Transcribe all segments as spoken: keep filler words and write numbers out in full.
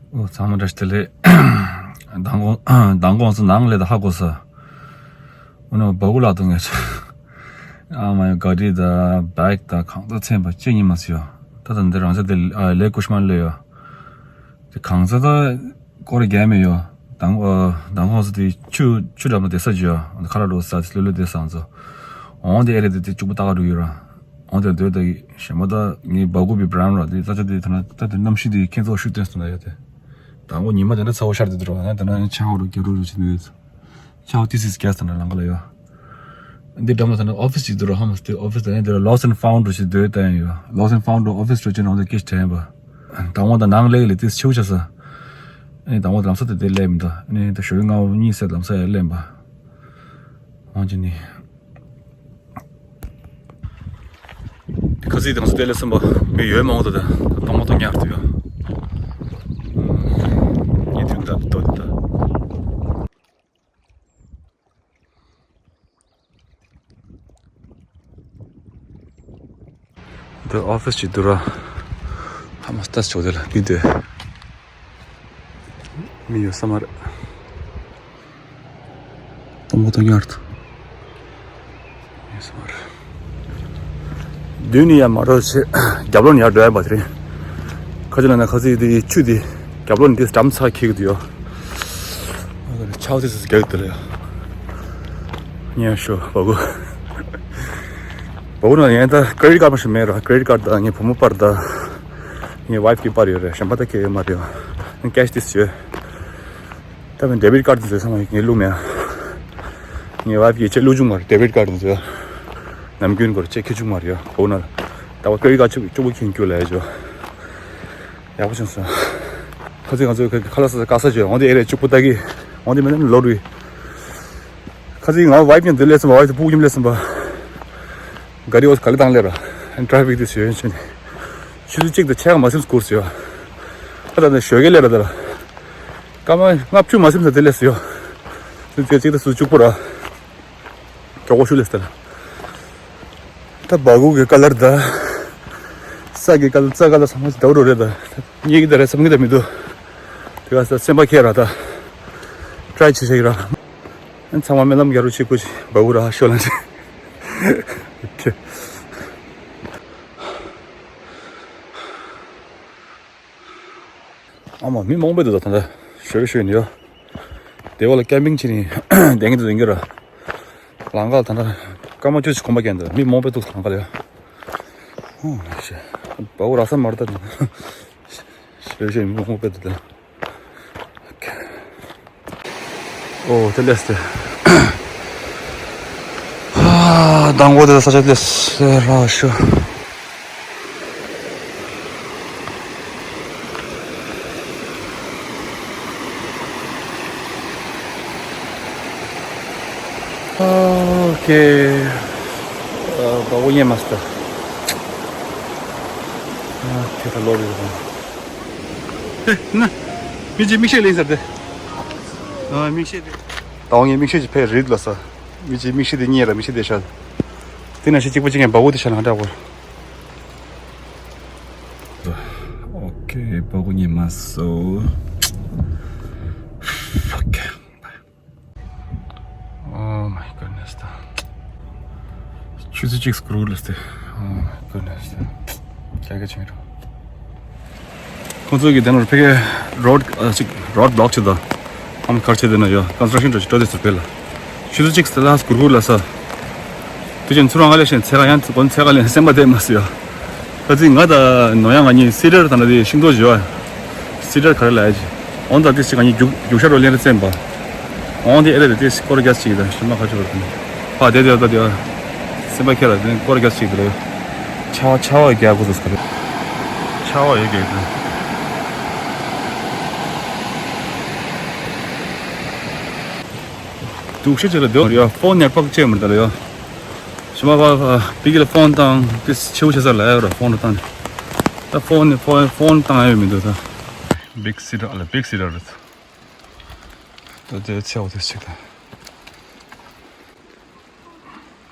ཨོ་ཚང་མ་བཀྲ་ཤིས་བདེ་ལེགས། མདང་དགོང་མདང་དགོང་ཚོ་ནང་ལས་ད་ཧ་གོ་ས། འོ་ན་སྦ་ཁུག་ལག་ཏུ་ངས་ཨ་མ་ཡ་ག་རི་དང་བེག་དང་གང་ད་ཚན་པ་ཅི་ཉི་མ་སི་ཡོ། ད་ད་འདི་རང་ཚ་དེ་ལས་ཀུ་ཤ་མ་ལས་ཡོ། དེ་གང་ཚ་ད་ཀོ་རེ་རྒྱལ་མེ་ཡོ། མདང་ཨ་མདང་དགོང་ཚོ་དེ་ཆུ་ཆུ་འགྲམ་ལ་དེ་ས་ཅི་ཡོ། ཁ་ལ་རོ་ས་ལུ་ལུ་དེ་སང་ཚོ། འོང་དེ་ཨེ་རེ་དེ་དེ་གཅུག་པོ་ཏག་རུ་ཡོ་ར། འོང་དེ་དོད་དེ་ཞེ་མ་ད་ངའི་སྦ་ཁུག་པའི་བྷ་རན་ར་དེ་ད་ཆ་དེ་ད་ན་ད་དེ་གནམ་གཤིས་དེ་ཁྱེད་ཚོ་ཤུགས་བཏོན་སོང་ན་ཡོ་དེ། དང་པོ་ཉི་མ་དེ་འདྲ་ཚ་བོ་ཤར་དེ་འདུག་ར། ཡང་དེ་ན་ཡང་ཆར་པ་རུ་རྒྱབ་རུ་རུ་ཕྱིན་ཡོད། ཆར་པ་ཏི་སིས་རྒྱག་ཟེར་ན་ལང་ཀ་ལ་ཡོད། འདི་འགྲམ་ལ་ད་ནི་ཨོ་ཕིས་ཅིག་འདུག་ར། ཧ་མ་སྟེ་ཨོ་ཕིས་དེ་ནས་འདི་ལ་Lost and Found་རུ་ཞིག་འདུག་ད་ཡང་ཡོད། Lost and Found་རུ་ཨོ་ཕིས་རུ་ཅིག་ནང་དུ་སྐད་ཆ་དྲན་པ། དང་པོ་ད་ནང་ལས་ལས་ཏི་སི་ཆེ་བོ་ཆགས་ས། ཨ་ནི་དང་པོ་ལམ་ས་དེ་དེ་སླེབས་མི་འདུག་ཨ་ནི་ད་ཞོགས་ཀྱི་སྔ་པོ་གཉིད་སད་ལམ་ས་ཡར་སླེབས་པ། འོང་ཅི་ནི། ཁ་སང་དེང་སང་དེ་ལས་སེམས་པ་མི་ཡོད་མང་བོ་དང་དང་མ་གཏོགས་ཉར་ཐུབ་ཡོད། ཉེ་དུས་འདྲ་ཏོ་ཏ། འདི་ཨོ་ཕིས་ཅིག་འདུག་ར། ཧ་མ་སྟ་ཆོག་དེ་ལ་འདི་འདི་མི་ཡོད་ས་མ་རེད། དང་པོ་དང་ཉར་ཐུབ། མདུན་ནས་ཡར་མ་འགྲོ་ཆེ། རྒྱབ་ལོགས་ནས་ཡར་འགྲོ་ཡ་པ་དེ་རེད། ཁ་ཅིག་ལ་ན་ཁ་སང་དེ་ཆུ་དེ་རྒྱབ་ལོགས་ནས་དེ་འགྲམ་ཚ་འཁྱིལ་གི་འདུག་ཡོ། ཆའོ་དེ་ཚོ་རྒྱག་གི་འདུག་ལ་ཡོ། ཉན་ཤོ་སྦ་ཁུག་སྦ་ཁུག་ན་ཡན་ད་ཀེ་རེ་ཌིཊ་ཀར་མ་ཞིག་མེད་ར། ཀེ་རེ་ཌིཊ་ཀར་ད་ངའི་བུ་མོ་པར་ད་ངའི་ཝའིཕ་གི་པར་ཡོད་རེད། གཞན་པ་ད་ཁྱེད་ཡོད་མ་རེད་ཡོ། ཁེཤ་དེ་ཚོ་ཡོད། ད་མི་ཌེ་བིཌ་ཀར་དེ་ཚོ་ཚང་མ་ངས་བླུགས་མེད། ངའི་ཝའིཕ་གིས་ཅིག་བླུགས་བཅུག་མ་རེད། ཌེ་བིཌ་ཀར་དེ་ཚོ་ནམ་རྒྱུན་སྐོར་ཅིག་ཁྱེར་བཅུག་མ་རེད་ཡོ། སྦ་ཁུག་ན་ད་བ་ཀེ་རེ་ཌིཊ་ཀར་གཅིག་གཅིག་པོ་ཁྱེར་རྒྱུག་ལ་ཡ་ཇོ། ཡག་པོ་བྱུང་སོང་། ཁ་སང་ང་ཚོ་ཁ་ལག་ཟ་ས་དཀའ་ས་ཇོ། འོང་དེ་ཨེ་རེ་གཅིག་པོ་ལྟ་གི། འོང་དེ་མེད་ན་ལོ་རུ། ཁ་སང་ང་ཝའིཕ་མཉམ་དུ་སླེབས་སོང་། ཝའིཕ་དེ་སྤུ་གུ་མཉམ་སླེབས་སོང་པ། ག་རི་འོ་ག་ལེ་བཏང་སླེབས་ར། ཨན་ཊ་རེ་ཕིག་དེ་ཟོས་ཡོང་ཆུ་ནས། ཆུ་ཚོད་གཅིག་དང་ཕྱེད་ཀ་མ་ཟིན་སྐོར་ཟོས་ཡོ། ཨ་ད་ནི་ཞོགས་ཀས་སླེབས་ར་ད་ལ། སྐར་མ་ལྔ་བཅུ་མ་ཟིན་ས་དེ་སླེབས་ཟོས་ཡོ། ཆུ་ཚོད་གཅིག་དང་སུ་གཅིག་པོ་ར། གྲོགས་པོ་ཤུ་ལས་ལྟར། ད་སྦ་ཁུག་གི་ཀ་ལར་ད། ས་གི་ཀ་ལར་རྩྭ་ཀ་ལར་ཚང་མ་ཟླ་བ་རུ་རེད་ད། རྙེད་ཀྱི་ད་རེད་བསམ་གྱི་ད་མི་འདུག་དེ་ག་ས་སེམས་པ་ཁྱེར་ར་ད། ཊ་རའི་བྱེད་ཤེས་ཀྱི་ར། ཚང་མ་སྨོན་ལམ་རྒྱག་རོགས་བྱེད་དགོས་ཤིག་སྦ་ཁུག་ར་ཤོ་ལ་འདྲེ། ཨ་མ་མི་མང་པོ་འདུག་ད་ད་ལྟ་ཞོ་ཞོ་ནི་ཡོ། དེ་བ་ལ་ཀེམ་པིང་བྱེད་ནི་དེང་གི་དེང་གི་ར། ལང་ཀ་ད་ལྟ་སྐར་མ་བཅུ་ཞིག་གོམ་པ་བརྒྱབ་འདུག་མི་མང་པོ་འདུག་ལང་ཀ་ལ་ཡོ། ཧོ་ཤེ། སྦ་ཁུག་ར་ས་མར་ད་ནི་ཞོ་ཞོ་མི་མང་པོ་འདུག་ད། ཨོ་དེ་ལས་དེ། ཧ། དང་པོ་དེ་ས་ཆ་ལས་སེ་ར་ཤོ། ཨོ་ཁེ། ཨ་སྦ་ཁུག་རྙེད་མ་སོང་། ཨ་ཁེ་ད་ལོ་རེད། ཨེ་ན། མི་གཅིག་མིག་ཤེལ་ལེན་ཟེར་ཏེ། ཨ་མིག་ཤེལ་དེ། ད་ངས་མིག་ཤེལ་གཅིག་ཕར་རིལ་ལ་ས། མི་གཅིག་མིག་ཤེལ་དེ་རྙེད་ར་མིག་ཤེལ་དེ་ཤར། དེ་ན་ཤི་གཅིག་པ་གཅིག་ངས་སྦ་ཁུག་དེ་ཤར་ན་འདྲ་བོ། ཨོ་ཁེ་སྦ་ཁུག་རྙེད་མ་སོང་། Fuck. Oh my goodness. ཆུ་ཚོད་གཅིག་སྐོར་ལ་སྟེ། Oh my goodness. ཀྱ་ཀྱ་ཆེན་རོ། ཁོང་ཚོ་གི་དེ་ནོར་ཕ་གི་རོཌ་ཨ་ཅིག་རོཌ་བློག་བྱེད་དོ། ཨམ་ཁར་ཆེ་དེ་ན་ཡོ། ཀོན་སི་ཊྲག་ཤན་འགྲོ་ཆེ་འགྲོ་དེ་ཚོ་ཕེ་ལ། ཆུ་ཚོད་གཅིག་སྟེ་ལ་སྐོར་སྐོར་ལ་ས། དེ་ཅན་ཚུར་རང་ལས་ཤན་ཚེ་ག་ཡང་ཚེ་གོན་ཚེ་ག་ལས་སེམས་པ་དེ་མ་སུ་ཡོ། ད་ཅི་ང་དང་ནོ་ཡང་ང་གཉིས་སི་ཌར་དང་ན་དེ་ཤིང་ཏོག་བཞི་བ། སི་ཌར་ག་རེ་ལ་ཡ་ཅི། འོན་ད་དེ་ཅི་ང་གཉིས་རྒྱུག་རྒྱུག་ཤར་རོ་ལེན་རེ་བཙན་པ། འོན་དེ་ཨེ་རེ་དེ་ཅི་སྐོར་རྒྱ་ཅིག་དང་ཤི་མ་ཁ་ཆུ་བར་དུ། ཕ་དེ་དེ་ད་དེ་སེམས་པ་ཁྱེར་ལ་དེ་སྐོར་རྒྱ་ཅིག་དེ་ལ་ཡོ། ཆ་བ་ཆ་བ་རྒྱ་གོ་ཚོ་སྐར། ཆ་བ་ཡོད་རྒྱ་དེ། དུག་ཤེད་ཅིག་ལ་དེ་ཡོ། ཕོན་ནེཊ་ཝརྐ་ཅེ་མི་ད་ལ་ཡོ། ཞི་མ་བ་བ་བི་གི་ལ་ཕོན་བཏང་དེ་ཆེའུ་ཆེ་ས་ལ་ཡོད་ར་ཕོན་བཏང་། ད་ཕོན་ནི་ཕོན་ཕོན་བཏང་ཡོད་མི་འདུག་ད། བིག་སི་ཌར་ཨ་ལ་བིག་སི་ཌར་རེད། ད་དེ་ཆེའུ་དེ་ཆེ་ད།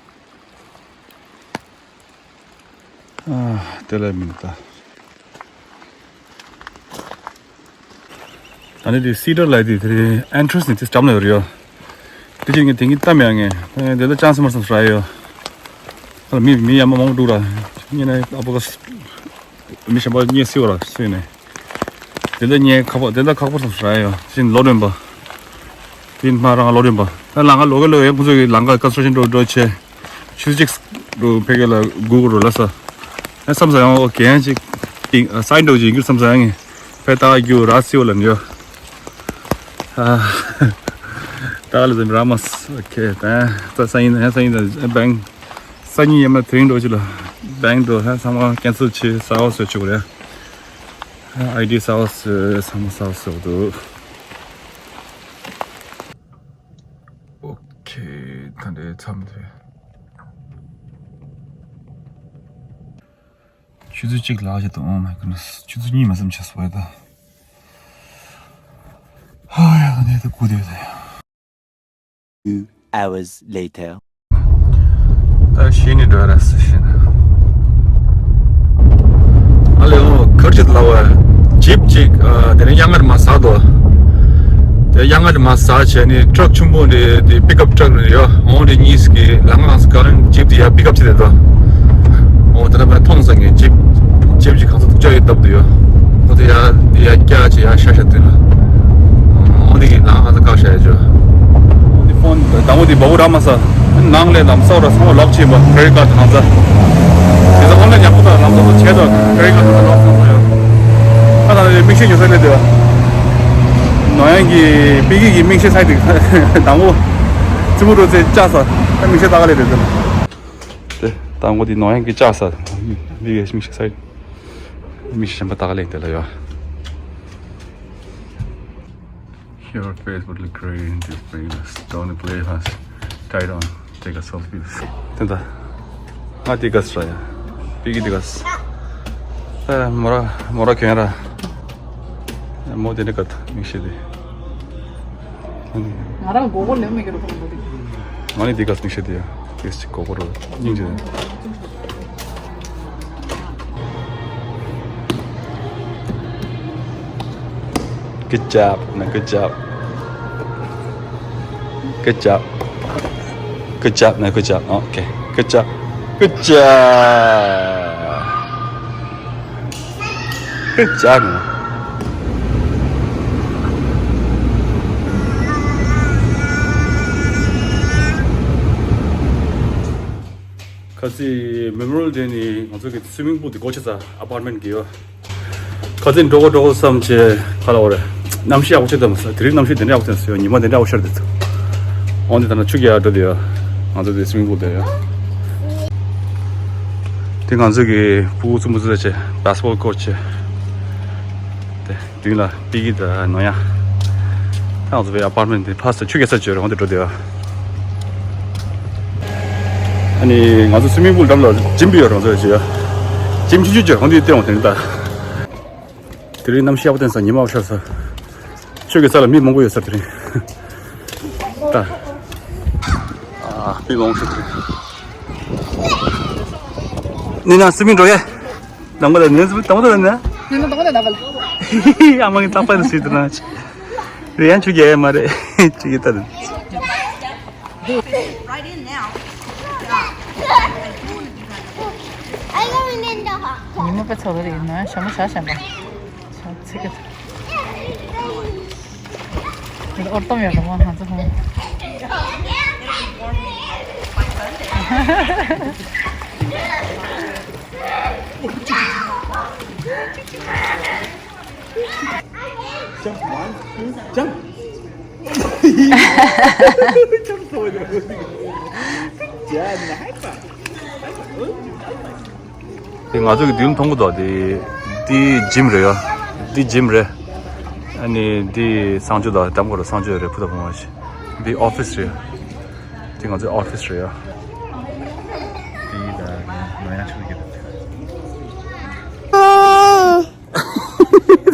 ཨ་དེ་ལ་མི་འདུག་ད། ཨ་ནི་དེ་སི་ཌར་ལ་དེ་དེ་ཨེན་ཊྲན་སི་ནས་དེ་འགྲམ་ལ་ཡོད་རེད་ཡོ། དེ་ཅིག་ངས་དེང་གི་གཏམ་ཡང་ངས་དེ་ལ་ཅང་སི་མར་སོང་ར་ཡོ། ཨ་ལ་མི་མི་ཡ་མ་མང་པོ་འདུག་ར། ངས་ནས་ཨ་པོ་ག་མི་གཞན་པ་ངས་སི་བ་ར་སི་ནས། དེ་ལ་ངས་ཁག་པོ་དེ་ལ་ཁག་པོ་སོང་ར་ཡོ། ཅིན་ལོ་རིམ་པ། དེ་མ་རང་ལོ་རིམ་པ། ད་ལང་ཀ་ལོ་ག་ལོ་ཡོད་ཁོང་ཚོ་གི་ལང་ཀ་ཀོན་སི་ཊྲག་ཤན་འགྲོ་འགྲོ་ཆེ། ཆུ་ཚོད་གཅིག་རུ་ཕ་གི་ལ་སྒུག་རུ་ལ་ས། ཨ་བསམ་ས་ཡང་ཨོ་གན་ཅིག་ཨ་སའིན་འགྲོ་ཅིག་ཡིན་རྒྱུ་བསམ་ས་ཡང་ངས་ཕ་ཏག་རྒྱུ་ར་སི་བ་ལ་ནི་ཡོ། ཨ་ཏག་ལ་ཟིན་ར་མ་སི་ཨོ་ཁེ། ད་ད་ས་ཡིན་ད་ས་ཡིན་ད་བེང་ས་ཉིན་ཡ་མ་དེ་རིང་འགྲོ་ཅི་ལ་བེང་འགྲོ་ཧ་ཚང་མ་ཀེན་སལ་བྱེད་ས་བ་སོ་ཆུ་རེ། ཨའི་ཌི་ས་བ་སོ་ཚང་མ་ས་བ་སོ་འདུག་ཨོ་ཁེ། ད་འདྲའི་མཚམས་དེ། ཆུ་ཚོད་གཅིག་ལ་བྱེད་དང་། Oh my goodness. ཆུ་ཚོད་གཉིས་མ་ཟིན་ཆགས་སོང་ད། ཧ་ཡ་ད་ནས་ད་སྒུག་བསྡད་ཡོད་ད་ཡ། Two hours later. ད་ཤི་ནི་འགྲོ་ར་སི་ཤི་ན། ཨ་ལེ་ཨོ་ཁར་ཅིག་ལ་བ་ཇིབ་ཅིག་ཨ་དེ་ནས་གཡང་ངར་མ་ཟག་དོ། དེ་གཡང་ངར་མ་ཟག་བྱས་ནི་ཊྲག་ཆུང་པོ་འདི་དེ་པིག་ཨབ་ཊྲག་རེད་ཡོ། འོང་དེ་གཉིས་ཀྱི་ལམ་ངང་སྐར་ཇིབ་དེ་ཡ་པིག་ཨབ་བྱས་དེ་དོ། འོ་དེ་ལ་མ་མཐོང་ས་ངས་ཇིབ་ཇིབ་ཅིག་གང་ས་ཐུག་ཅག་ཡོད་སྟབས་དུ་ཡོ། ཁོ་ཚོ་ཡ་ཡ་སྐྱ་ཅིག་ཡ་ཤ་ཤ་དུས་ལ། འོ་འདི་གི་ནང་ཧ་ས་བཀག་ཤ་ཡ་ཅོ། འོ་འདི་ཕོན་དང་པོ་འདི་བ་བུ་ར་མ་ས། ནང་ལས་ལམ་སོགས་ར་ཚང་མ་ལོག་ཕྱིན་པ་ཀེ་རེ་ཌིཊ་ཀཱཌ་ནང་ས། དེ་ཚོ་ཨོན་ལན་ཡག་པོ་དང་ལམ་སོགས་བྱས་དང་ཀེ་རེ་ཌིཊ་ཀཱཌ་ནང་ས་ལོག་སོང་ས་ཡོ། ཨ་ད་ནི་མིག་ཤེལ་ཉོ་ས་ལས་དེ་བ། ནོ་ཡང་གི་པི་ཀི་གི་མིག་ཤེལ་ས་དེ་དང་པོ། ཙི་མུ་རོ་ཚེ་བཅག་ས། ད་མིག་ཤེལ་ལྟ་ག་ལས་དེ་ཚོ། དེ་དང་པོ་དེ་ནོ་ཡང་གི་བཅག་ས། མི་གི་མིག་ཤེལ་ས། མི་གཞན་པ་ལྟ་ག་ལེན་དེ་ལ་ཡོད། Your face would look great in this place. Don't play us. Try it on. Take a selfie. དེ་འདྲ། ང་དེ་ག་ས་ར་ཡ། པི་ཀི་དེ་ག་ས། ཨ་མོ་ར་མོ་ར་གན་ར། མོ་དེ་འདྲ་ག་མིག་ཤེལ་དེ། ང་རང་མགོ་སྐོར་ལེན་མི་དགོས་རུ་ཁོང་མོ་དེ། ང་ནི་དེ་ག་མིག་ཤེལ་དེ་ཡ། དེ་ཅིག་མགོ་སྐོར་རུ་སྙིང་རྗེ། Good job, man. Good job. Good job. Good job, man. Good job. Okay. Good job. Good job. Good job, man. ཁ་སང་མེ་མོ་རི་ཡལ་ཌེ་ནི་ང་ཚོ་གི་སུའི་མིང་པུལ་དེ་སྒོ་ཕྱེ་ཚར། ཨ་པར་ཊ་མེན་ཊི་གི་ཡོད། ཁ་སང་འགྲོ་གོ་འགྲོ་གོ་བསམ་བྱས་ཁ་ལ་འོ་རེད། གནམ་གཤིས་ཡག་པོ་ཆགས་ད་མ་ས། དེ་རིང་གནམ་གཤིས་དེ་འདྲ་ཡག་པོ་ཐོན་སོང་ཡོད། ཉི་མ་དེ་འདྲ་ཡག་པོ་ཤར་བསྡད་འདུག་འོན་ཏེ་ད་ནང་ཆུ་རྐྱལ་འགྲོ་བསྡད་ཡོད། ང་ཚོ་དེ་སུའི་མིང་པུལ་དེ་ཡོད། དེ་ང་ཚོ་གི་ཕྲུ་གུ་ཚོ་མུ་ཚོ་བྱས་བྷེ་སི་བྷོལ་ཀོརཊ་བྱས། དེ་མདུན་ལ་པི་ཀི་དང་ནོ་ཡ། ད་ང་ཚོ་བའི་ཨ་པར་ཊ་མེན་ཊི་དེ་ཕར་ཚུར་ཆུ་རྐྱལ་ས་བྱོས་རེད། འོན་ཏེ་འགྲོ་བསྡད་ཡོད། ཨ་ནི་ང་ཚོ་སུའི་མིང་པུལ་འགྲམ་ལ་ཇིམ་པ་ཡོད་རེད། ང་ཚོ་ཡོད་ཅེ་ཡ། ཇིམ་ཆུང་ཆུང་ཅིག་འོན་ཏེ་བལྟས་འོང་དེ་ནི་ད། དེ་རིང་གནམ་གཤིས་ཡག་པོ་ཐོན་སོང་། ཉི་མ་ཡག་པོ་ཤར་སོང་། ཆུ་རྐྱལ་ས་ལ་མི་མང་པོ་ཡོད་ས་དེ་རིང་། ད། ཨ། མི་མང་པོ་ཤར་དེ་རིང་། ནི་ན་སུའི་མིང་འགྲོ་ཡ། དང་པོ་ལ་ནི་སུའི་དང་པོ་ལ་ནི། ནི་ན་དང་པོ་ལ་ནི། ཨ་མ་གི་རྟག་པར་སུས་དུ་ན། རེ་ཡང་ཆུ་རྐྱལ་ཡ་མ་རེད། ཅི་ཡི་ད་དུ། Right in now. ཉི་མ་དཔེ་ཚ་པོ་རེད། ནང་ཞྭ་མོ་བཞག་བཞག་པ། ཚིག་གི། འདི་ཨོར་ཏོམ་ཡོད་རེད་མོ་ང་ཚོ་ཧོང་། Jump, one, two, jump. Jump. དེ་ང་ཚོ་གི་མདུན་མཐོང་གི་འདུག་དེ་དེ་ཇིམ་རེད་ཡ། དེ་ཇིམ་རེད། ཨ་ནི་དེ་གསང་སྤྱོད་དང་འགྲམ་སྐོར་ལ་གསང་སྤྱོད་རེད། ཕུ་ཐག་བུང་བ་ཞིག་དེ་ཨོ་ཕི་སི་རེད། དེ་ང་ཚོའི་ཨོ་ཕི་སི་རེད་ཡ། དེ་ད་ནང་ཡང་ཆུ་གི་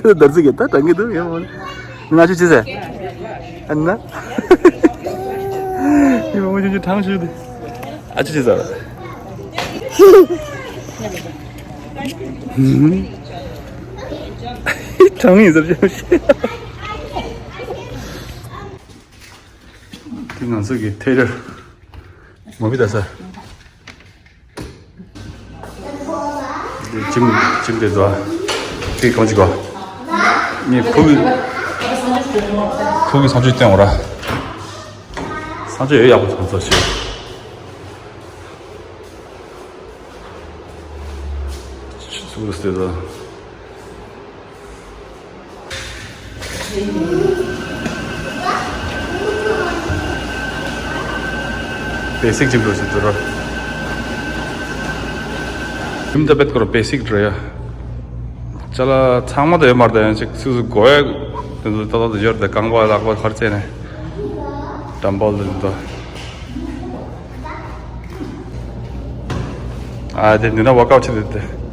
རེད། དར་ཚིག་གི་ད་དྲང་གི་འདུག་ཡ་མོ། ང་ཆུ་ཅི་ཟེར། ཨ་ན། ཡ་མོ་ཆུ་ཆུ་དྲང་ཞུ་དེ། ཨ་ཆུ་ཅི་ཟེར། དྲང་ཡིན་ཟེར་ཞུ། ང་ཚོ་གི་ཐེ་རེར་མོ་བི་ད་ས། ཇིམ་ཇིམ་དེ་ཚོ་དེ་གང་ཅིག་གོ། ངས་ཕུ་གི་ཕུ་གི་སང་ཆོས་བསྟན་འོ་ར། སང་ཆོས་ཡོད་ཡག་པོ་ཚོང་ཚོགས་ཤིག་ཆུ་ཚོད་དེ་ཚོ། བེ་སིག་ཅིག་འགྲོ་ཞིག་འགྲོ་ར། ཡུམ་ད་བེད་ཀོ་ར་བེ་སིག་འགྲོ་ཡ། ཅ་ལག་ཚང་མ་ད་ཡོད་མ་རེད་ད། ཡང་ཅིག་སུ་སུ་དགོས་ཡ་དེ་ཚོ་ཏག་ཏག་ཏུ་ཡོད་རེད་ད། རྐང་པ་ལག་པ་ཁར་བཙལ་ནས་ཌམ་བེལ་དེ་ཚོ་ད། ཨ་དེ་འདི་ན་ཝོག་ཨའུཊ་བྱེད་དེ་དེ།